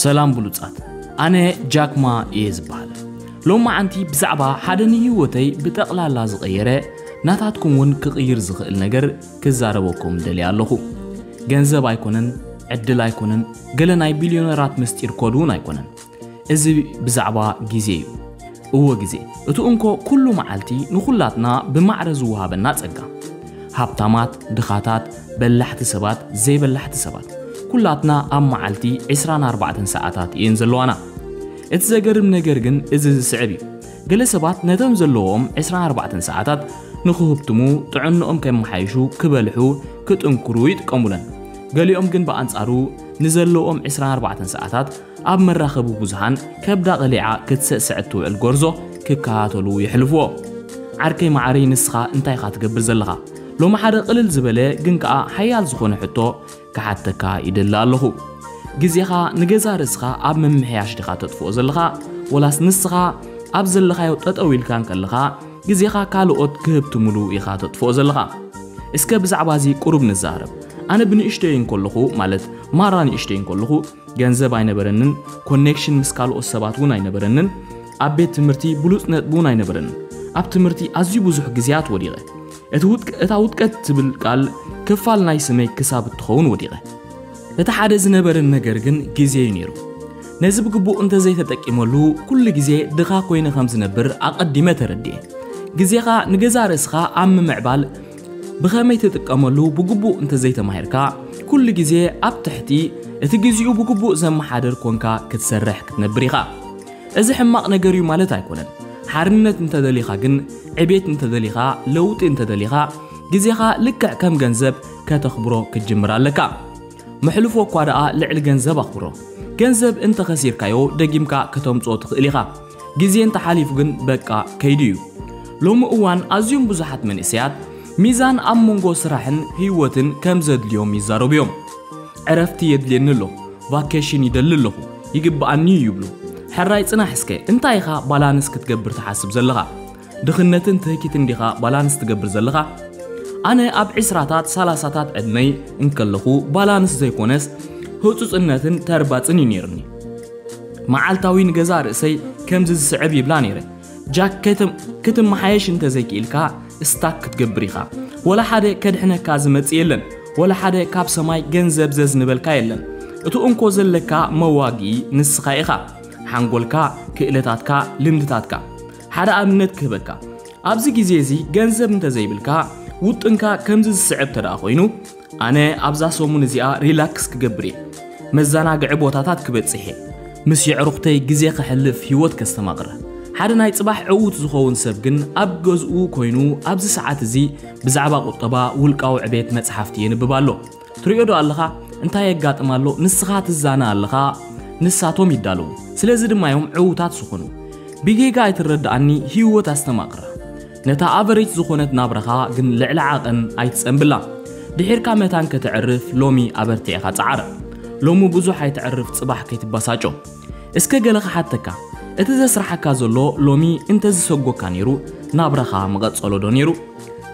ሰላም ብሉጻት፣ ኣነ ጃክማ እየ ዝበሃል። ሎማዓንቲ ብዛዕባ ሓደ ንህይወተይ ብጠቕላላ ዝቐየረ፣ ናታትኩም እውን ክቕይር ዝኽእል ነገር ክዛረበኩም ደልየ ኣለኹ። ገንዘብ ኣይኮነን፣ ዕድል ኣይኮነን፣ ገለ ናይ ቢልዮነራት ምስጢር ኮድ እውን ኣይኮነን። እዚ ብዛዕባ ግዜ እዩ። እወ፣ ግዜ፣ እቲ እንኮ ኩሉ መዓልቲ ንኹላትና ብማዕረ ዝወሃበና ጸጋ። ሃብታማት፣ ድኻታት፣ በላሕቲ ሰባት፣ ዘይበላሕቲ ሰባት፣ ኩላትና ኣብ መዓልቲ ዕስራን ኣርባዕተን ሰዓታት እየን ዘለዋና። እቲ ዘገርም ነገር ግን እዚ ዝስዕብ እዩ። ገለ ሰባት ነቶም ዘለዎም ዕስራን ኣርባዕተን ሰዓታት ንኽህብትሙ፣ ጥዕንኦም ከመሓይሹ፣ ክበልሑ፣ ክጥንክሩ ይጥቀሙለን። ገሊኦም ግን ብኣንጻሩ ንዘለዎም ዕስራን ኣርባዕተን ሰዓታት ኣብ መራኸቢ ብዙሃን ከብዳ ቀሊዓ ክትስዕስዕ እትውዕል ጎርዞ ክከታተሉ የሕልፍዎ። ዓርከይ መዓረይ፣ ንስኻ እንታይ ኢኻ ትገብር ዘለኻ? ሎሚ ሓደ ቅልል ዝበለ ግን ከኣ ሓያል ዝኾነ ሕቶ ክሓተካ ይደሊ ኣለኹ። ግዜኻ ንገዛ ርእስኻ ኣብ ምምሕያሽ ዲኻ ተጥፍኦ ዘለኻ? ወላስ ንስኻ ኣብ ዘለኻዮ ጠጠው ኢልካ እንከለኻ ግዜኻ ካልኦት ክህብትሙሉ ኢኻ ተጥፍኦ ዘለኻ? እስከ ብዛዕባ እዚ ቁሩብ ንዛረብ። ኣነ ብንእሽተይ እንከለኹ፣ ማለት ማራ ንእሽተይ እንከለኹ፣ ገንዘብ ኣይነበረንን፣ ኮኔክሽን ምስ ካልኦት ሰባት እውን ኣይነበረንን፣ ኣብ ቤት ትምህርቲ ብሉጽ ነጥቢ እውን ኣይነበረንን። ኣብ ትምህርቲ ኣዝዩ ብዙሕ ግዜያት ወዲቐ። እቲ ውድቅ-፣ እታ ውድቀት ትብል ቃል ክፋል ናይ ስመይ ክሳብ እትኸውን ወዲቐ። እቲ ሓደ ዝነበረን ነገር ግን ግዜ እዩ ነይሩ። ነዚ ብግቡእ እንተዘይተጠቂመሉ፣ ኩሉ ግዜ ድኻ ኮይነ ከም ዝነብር ኣቐዲመ ተረዲኤ። ግዜኻ ንገዛ ርእስኻ ኣብ ምምዕባል ብኸመይ ትጥቀመሉ ብግቡእ እንተዘይተማሂርካ፣ ኩሉ ግዜ ኣብ ትሕቲ እቲ ግዜኡ ብግቡእ ዘመሓድር ኮንካ ክትሰርሕ ክትነብር ኢኻ። እዚ ሕማቕ ነገር እዩ ማለት ኣይኮነን። ሓርነት እንተደሊኻ ግን፣ ዕቤት እንተደሊኻ፣ ለውጢ እንተደሊኻ፣ ግዜኻ ልክዕ ከም ገንዘብ ከተኽብሮ ክትጅምር ኣለካ። መሕልፎ እኳ ደኣ ልዕሊ ገንዘብ ኣኽብሮ። ገንዘብ እንተኸሲርካዮ፣ ደጊምካ ከተምጽኦ ትኽእል ኢኻ። ግዜ እንተሓሊፉ ግን በቃ ከይዱ እዩ። ሎሚ እዋን ኣዝዮም ብዙሓት መንእሰያት ሚዛን ኣብ መንጎ ስራሕን ህይወትን ከም ዘድልዮም ይዛረቡ እዮም። ዕረፍቲ የድልየኒ ኣሎ፣ ቫኬሽን ይደሊ ኣለኹ፣ ይግብኣኒ እዩ ይብሉ። ሕራይ ጽናሕ እስከ፣ እንታይ ኢኻ ባላንስ ክትገብር ትሓስብ ዘለኻ? ድኽነትን ትህኪትን ዲኻ ባላንስ ትገብር ዘለኻ? ኣነ ኣብ ዕስራታት፣ ሰላሳታት ዕድመይ እንከለኹ ባላንስ ዘይኮነስ ህጹጽነትን ተርባጽን እዩ ነይርኒ። መዓልታዊ ንገዛ ርእሰይ ከምዚ ዝስዕብ ይብላ ነይረ። ጃክ፣ ከይትም-፣ ክትመሓየሽ እንተዘይክኢልካ ስታክ ክትገብር ኢኻ። ወላ ሓደ ከድሕነካ ዝመጽእ የለን። ወላ ሓደ ካብ ሰማይ ገንዘብ ዘዝንበልካ የለን። እቲ እንኮ ዘለካ መዋግኢ ንስኻ ኢኻ። ሓንጎልካ፣ ክእለታትካ፣ ልምድታትካ። ሓደ ኣብነት ክህበካ። ኣብዚ ግዜ እዚ ገንዘብ እንተዘይብልካ፣ ውጥንካ ከምዚ ዝስዕብ ተደኣ ኮይኑ፣ ኣነ ኣብዛ ሰሙን እዚኣ ሪላክስ ክገብር እየ። መዘናግዒ ቦታታት ክበጽሕ እየ። ምስ የዕሩኽተይ ግዜ ከሕልፍ ህይወት ከስተማቕር። ሓደ ናይ ጽባሕ ዕዉት ዝኸውን ሰብ ግን ኣብ ገዝኡ ኮይኑ ኣብዚ ሰዓት እዚ ብዛዕባ ቁጠባ፣ ውልቃዊ ዕቤት መጽሓፍቲ የንብብ ኣሎ። ትሪኦ ዶ ኣለኻ? እንታይ የጋጥም ኣሎ? ንስኻ ትዛነ ኣለኻ፣ ንሳቶም ይዳለዉ። ስለዚ ድማ እዮም ዕዉታት ዝኾኑ። ብጌጋ ኣይትረድኣኒ፣ ህይወት ኣስተማቕራ። ነታ ኣቨሬጅ ዝኾነት ናብራኻ ግን ልዕሊ ዓቐን ኣይትጸንብላ። ድሒርካ መታን ከተዕርፍ ሎሚ ኣበርቲዕኻ ጸዓር። ሎሚ ብዙሕ ኣይተዕርፍ፣ ጽባሕ ከይትበሳጮ። እስከ ገለ ክሓተካ፣ እቲ ዘስርሓካ ዘሎ ሎሚ እንተዝሰጎካ ነይሩ፣ ናብራኻ ምቐጸሎ ዶ ነይሩ?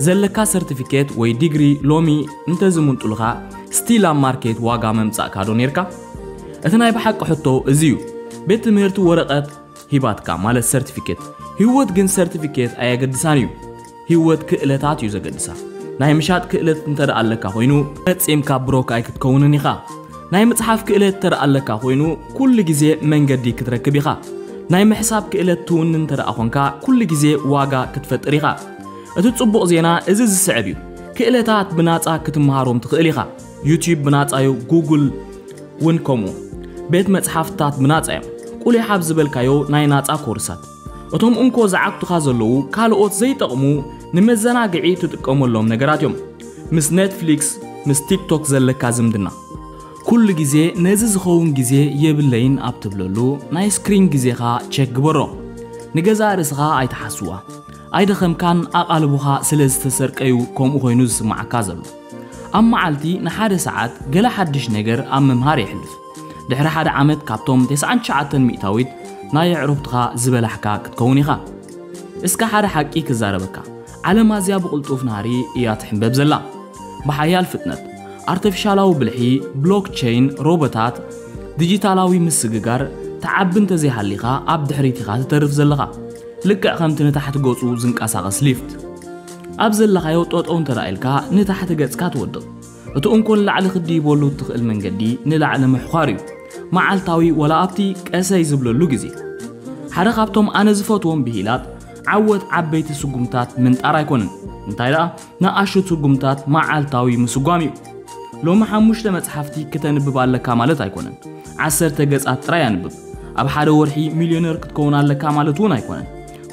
ዘለካ ሰርቲፊኬት ወይ ዲግሪ ሎሚ እንተዝምንጥሉኻ፣ ስቲል ኣብ ማርኬት ዋጋ መምጻእካ ዶ ነይርካ? እቲ ናይ ብሓቂ ሕቶ እዚ እዩ። ቤት ትምህርቲ ወረቐት ሂባትካ፣ ማለት ሰርቲፊኬት። ህይወት ግን ሰርቲፊኬት ኣየገድሳን እዩ። ህይወት ክእለታት እዩ ዘገድሳ። ናይ ምሻጥ ክእለት እንተ ደኣ ኣለካ ኮይኑ፣ ፈጺምካ ብሮክ ኣይክትከውንን ኢኻ። ናይ ምጽሓፍ ክእለት እንተ ደኣ ኣለካ ኮይኑ፣ ኩሉ ግዜ መንገዲ ክትረክብ ኢኻ። ናይ ምሕሳብ ክእለት ትውንን እንተ ደኣ ኾንካ፣ ኩሉ ግዜ ዋጋ ክትፈጥር ኢኻ። እቲ ጽቡቕ ዜና እዚ ዝስዕብ እዩ። ክእለታት ብናጻ ክትመሃሮም ትኽእል ኢኻ። ዩቲዩብ ብናጻ እዩ፣ ጉግል እውን ከምኡ። ቤት መጽሓፍትታት ብናጻ እዮም። ቁሊሕ ኣብ ዝበልካዮ ናይ ናጻ ኮርሳት። እቶም እንኮ ዝዓግቱኻ ዘለዉ ካልኦት ዘይጠቕሙ ንመዘናግዒ ትጥቀመሎም ነገራት እዮም። ምስ ኔትፍሊክስ፣ ምስ ቲክቶክ ዘለካ ዝምድና። ኩሉ ግዜ ነዚ ዝኸውን ግዜ የብለይን ኣብ ትብለሉ ናይ ስክሪን ግዜኻ ቸክ ግበሮ። ንገዛእ ርእስኻ ኣይትሓስዋ። ኣይደኸምካን፣ ኣቓልቦኻ ስለ ዝተሰርቀዩ ከምኡ ኮይኑ ዝስምዓካ ዘሎ። ኣብ መዓልቲ ንሓደ ሰዓት ገለ ሓድሽ ነገር ኣብ ምምሃር የሕልፍ። ድሕሪ ሓደ ዓመት ካብቶም ተስዓን ትሽዓተን ሚእታዊት ናይ ኣዕሩኽትኻ ዝበላሕካ ክትከውን ኢኻ። እስከ ሓደ ሓቂ ክዛረበካ። ዓለም ኣዝያ ብቕልጡፍ ናህሪ እያ ትሕንበብ ዘላ። ብሓያል ፍጥነት፣ ኣርተፊሻላዊ ብልሒ፣ ብሎክቸይን፣ ሮቦታት፣ ዲጂታላዊ ምስግጋር ትዓቢ እንተዘይሃሊኻ ኣብ ድሕሪት ኢኻ ትተርፍ ዘለኻ። ልክዕ ከምቲ ንታሕቲ ገጹ ዝንቀሳቐስ ሊፍት። ኣብ ዘለኻዮ ጠጠው እንተ ኢልካ ንታሕቲ ገጽካ ትወድቕ። እቲ እንኮ ንላዕሊ ክትድይበሉ እትኽእል መንገዲ ንላዕሊ ምሕዃር እዩ። መዓልታዊ ወላ ኣብቲ ቀሰይ ዝብለሉ ግዜ። ሓደ ካብቶም ኣነ ዝፈትዎም ብሂላት ዓወት ዓበይቲ ስጉምታት ምንጣር ኣይኮነን። እንታይ ደኣ ንኣሽቱ ስጉምታት መዓልታዊ ምስጓም እዩ። ሎሚ ሓሙሽተ መጽሓፍቲ ክተንብብ ኣለካ ማለት ኣይኮነን። ዓሰርተ ገጻት ጥራይ ኣንብብ። ኣብ ሓደ ወርሒ ሚልዮነር ክትከውን ኣለካ ማለት እውን ኣይኮነን።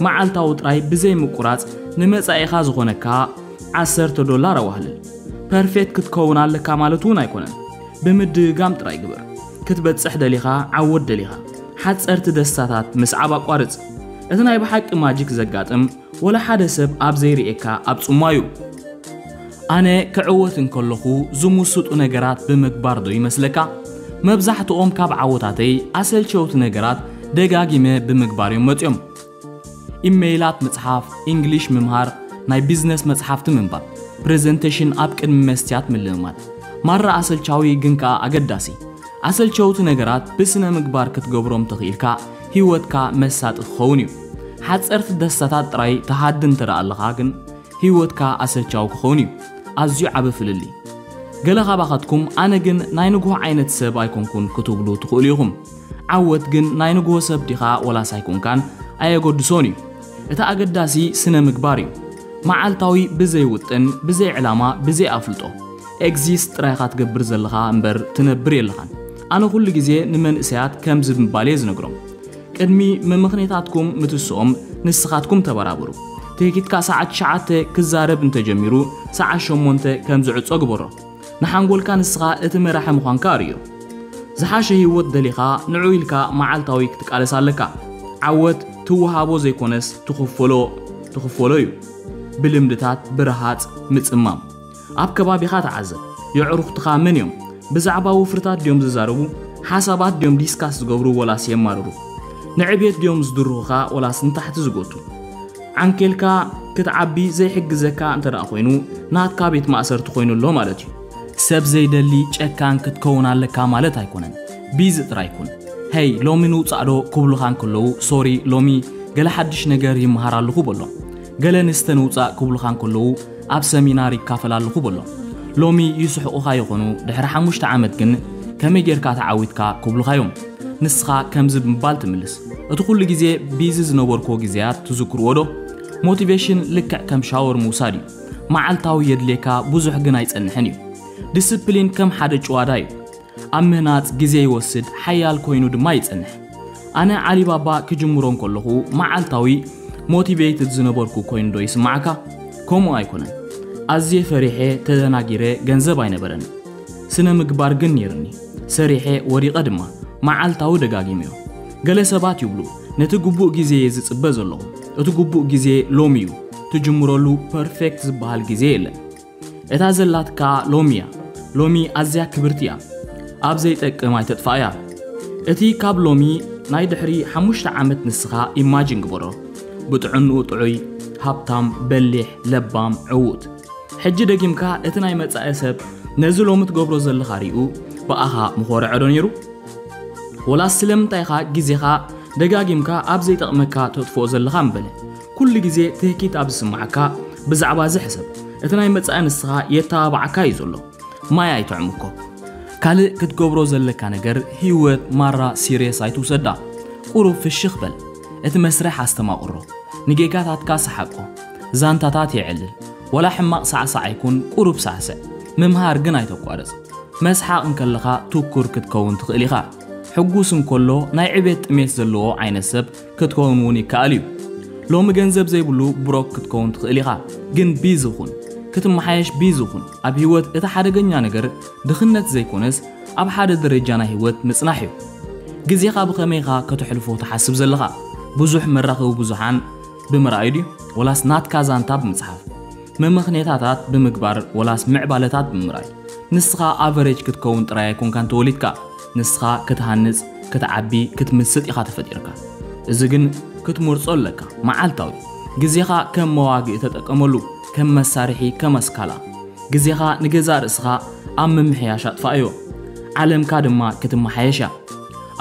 መዓልታዊ ጥራይ ብዘይ ምቁራጽ ንመጻኢኻ ዝኾነካ ዓሰርተ ዶላር ኣዋህልል። ፐርፌክት ክትከውን ኣለካ ማለት እውን ኣይኮነን። ብምድጋም ጥራይ ግበር። ክትበጽሕ ደሊኻ፣ ዓወት ደሊኻ፣ ሓጸርቲ ደስታታት ምስዓብ ኣቋርጽ። እቲ ናይ ብሓቂ ማጂክ ዘጋጥም ወላ ሓደ ሰብ ኣብ ዘይርእየካ ኣብ ጽማዩ። ኣነ ክዕወት እንከለኹ ዝምስጡ ነገራት ብምግባር ዶ ይመስለካ? መብዛሕትኦም ካብ ዓወታተይ ኣሰልቸውቲ ነገራት ደጋጊመ ብምግባር እዮም መጽዮም። ኢሜይላት ምጽሓፍ፣ ኢንግሊሽ ምምሃር፣ ናይ ቢዝነስ መጽሓፍቲ ምንባብ፣ ፕሬዘንቴሽን ኣብ ቅድሚ መስትያት ምልምማድ። ማራ ኣሰልቻዊ ግን ከኣ ኣገዳሲ። ኣሰልቸውቲ ነገራት ብስነ ምግባር ክትገብሮም ተኽኢልካ ህይወትካ መሳጢ ክኸውን እዩ። ሓጸርቲ ደስታታት ጥራይ ተሃዲ እንተ ደኣ ኣለኻ ግን ህይወትካ ኣሰልቻዊ ክኸውን እዩ። ኣዝዩ ዓቢ ፍልልይ። ገለ ካባኻትኩም ኣነ ግን ናይ ንግሆ ዓይነት ሰብ ኣይኮንኩን ክትብሉ ትኽእሉ ኢኹም። ዓወት ግን ናይ ንግሆ ሰብ ዲኻ ወላስ ኣይኮንካን ኣየገድሶን እዩ። እቲ ኣገዳሲ ስነ ምግባር እዩ። መዓልታዊ ብዘይ ውጥን፣ ብዘይ ዕላማ፣ ብዘይ ኣፍልጦ ኤግዚስት ጥራይኻ ትገብር ዘለኻ እምበር ትነብር የለኻን። ኣነ ኩሉ ግዜ ንመንእሰያት ከምዚ ብምባል እየ ዝነግሮም። ቅድሚ መመኽኔታትኩም ምትስኦም ንስኻትኩም ተበራብሩ። ትህኪትካ ሰዓት ትሽዓተ ክዛረብ እንተጀሚሩ ሰዓት ሸሞንተ ከም ዝዕጾ ግበሮ። ንሓንጎልካ ንስኻ እቲ መራሒ ምዃንካ ኣርእዮ። ዝሓሸ ህይወት ደሊኻ ንዑ ኢልካ መዓልታዊ ክትቃለስ ኣለካ። ዓወት ትወሃቦ ዘይኮነስ ትኽፈሎ ትኽፈሎ እዩ። ብልምድታት ብረሃጽ ምጽማም። ኣብ ከባቢኻ ተዓዘብ። የዕሩኽትኻ መን እዮም? ብዛዕባ ውፍርታት ድዮም ዝዛረቡ? ሓሳባት ድዮም ዲስካስ ዝገብሩ ወላስ የማርሩ? ንዕቤት ድዮም ዝድርኹኻ ወላስ ንታሕቲ ዝጎቱ? ዓንኬልካ ክትዓቢ ዘይሕግዘካ እንተ ደኣ ኮይኑ ናትካ ቤት ማእሰርቲ ኮይኑ ኣሎ ማለት እዩ። ሰብ ዘይደሊ ጨካን ክትከውን ኣለካ ማለት ኣይኮነን። ቢዚ ጥራይ ኩን። ሄይ ሎሚ ንውጻእ ዶ ክብሉኻ እንከለዉ ሶሪ ሎሚ ገለ ሓድሽ ነገር ይመሃር ኣለኹ በሎም። ገለ ንስተ ንውጻእ ክብሉኻ እንከለዉ ኣብ ሰሚናር ይካፈል ኣለኹ በሎም። ሎሚ ይስሕቑኻ ይኾኑ፣ ድሕሪ ሓሙሽተ ዓመት ግን ከመይ ጌርካ ተዓዊትካ ክብሉኻ እዮም። ንስኻ ከምዚ ብምባል ትምልስ። እቲ ኩሉ ግዜ ቢዚ ዝነበርኩዎ ግዜያት ትዝክርዎ ዶ? ሞቲቬሽን ልክዕ ከም ሻወር ምውሳድ እዩ። መዓልታዊ የድልየካ፣ ብዙሕ ግን ኣይጸንሕን እዩ። ዲስፕሊን ከም ሓደ ጭዋዳ እዩ። ኣብ ምህናጽ ግዜ ይወስድ፣ ሓያል ኮይኑ ድማ ይጸንሕ። ኣነ ዓሊባባ ክጅምሮ እንከለኹ መዓልታዊ ሞቲቬትድ ዝነበርኩ ኮይኑ ዶ ይስምዓካ? ከምኡ ኣይኮነን። ኣዝየ ፈሪሐ፣ ተደናጊረ፣ ገንዘብ ኣይነበረን። ስነ ምግባር ግን ነይርኒ። ሰሪሐ፣ ወዲቐ ድማ። መዓልታዊ ደጋጊመዮ። ገለ ሰባት ይብሉ፣ ነቲ ግቡእ ግዜ እየ ዝጽበ ዘለኹ። እቲ ግቡእ ግዜ ሎሚ እዩ። ትጅምረሉ ፐርፌክት ዝበሃል ግዜ የለን። እታ ዘላትካ ሎሚ እያ። ሎሚ ኣዝያ ክብርቲ እያ። ኣብ ዘይጠቅም ኣይተጥፋእያ። እቲ ካብ ሎሚ ናይ ድሕሪ ሓሙሽተ ዓመት ንስኻ ኢማጂን ግበሮ። ብጥዕንኡ ጥዑይ፣ ሃብታም፣ በሊሕ፣ ለባም፣ ዕዉት። ሕጂ ደጊምካ እቲ ናይ መጻኢ ሰብ ነዚ ሎሚ ትገብሮ ዘለኻ ሪኡ ብኣኻ ምኾረዐ ዶ ነይሩ? ወላስ ስለምንታይ ኢኻ ግዜኻ ደጋጊምካ ኣብ ዘይጠቕመካ ተጥፍኦ ዘለኻ እምበለ? ኩሉ ግዜ ትህኪት ኣብ ዝስምዓካ ብዛዕባ እዚ ሕሰብ። እቲ ናይ መጻኢ ንስኻ የተባብዓካ እዩ ዘሎ። ማይ ኣይተዕምኮ። ካልእ ክትገብሮ ዘለካ ነገር ህይወት ማራ ሲርየስ ኣይትውሰዳ። ቁሩብ ፍሽኽ በል። እቲ መስርሕ ኣስተማቕሮ። ንጌጋታትካ ሰሓቆ። ዛንታታት የዕልል። ወላ ሕማቕ ሳዕሳዕ ኣይኩን ቁሩብ ሳዕስዕ። ምምሃር ግን ኣይተቋርጽ። መስሓቕ እንከለኻ ትኩር ክትከውን ትኽእል ኢኻ። ሕጉስ እንከሎ ናይ ዕቤት ጥሜት ዘለዎ ዓይነት ሰብ ክትከውን እውን ይከኣል እዩ። ሎሚ ገንዘብ ዘይብሉ ብሮክ ክትከውን ትኽእል ኢኻ። ግን ቢዚ ኩን። ክትመሓየሽ ቢዚ ኩን። ኣብ ህይወት እቲ ሓደገኛ ነገር ድኽነት ዘይኮነስ ኣብ ሓደ ደረጃ ናይ ህይወት ምጽናሕ እዩ። ግዜኻ ብኸመይ ኢኻ ከተሕልፎ ትሓስብ ዘለኻ? ብዙሕ መራኸቢ ብዙሓን ብምርኣይ ድዩ? ወላስ ናትካ ዛንታ ብምጽሓፍ? መመኽኔታታት ብምግባር ወላስ ምዕባለታት ብምርኣይ? ንስኻ ኣቨሬጅ ክትከውን ጥራይ ኣይኮንካን ተወሊድካ። ንስኻ ክትሃንጽ፣ ክትዓቢ፣ ክትምስጥ ኢኻ ተፈጢርካ። እዚ ግን ክትመርጾ ኣለካ። መዓልታዊ ግዜኻ ከም መዋግኢ ተጠቀመሉ፣ ከም መሳርሒ፣ ከም ኣስካላ። ግዜኻ ንገዛእ ርእስኻ ኣብ ምምሕያሽ ኣጥፋእዮ። ዓለምካ ድማ ክትመሓየሽ እያ።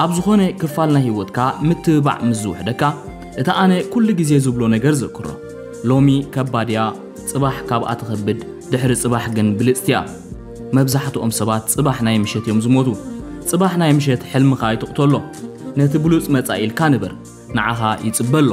ኣብ ዝኾነ ክፋል ናይ ህይወትካ ምትብባዕ ምስ ዝውሕደካ፣ እታ ኣነ ኩሉ ግዜ ዝብሎ ነገር ዘክሮ። ሎሚ ከባድ እያ፣ ጽባሕ ካብኣ ትኸብድ፣ ድሕሪ ጽባሕ ግን ብልጽቲ እያ። መብዛሕትኦም ሰባት ጽባሕ ናይ ምሸት እዮም ዝሞቱ። ጽባሕ ናይ ምሸት ሕልምኻ ኣይትቕተሎ። ነቲ ብሉጽ መጻኢ ኢልካ ንበር፣ ንዓኻ ይጽበ ኣሎ።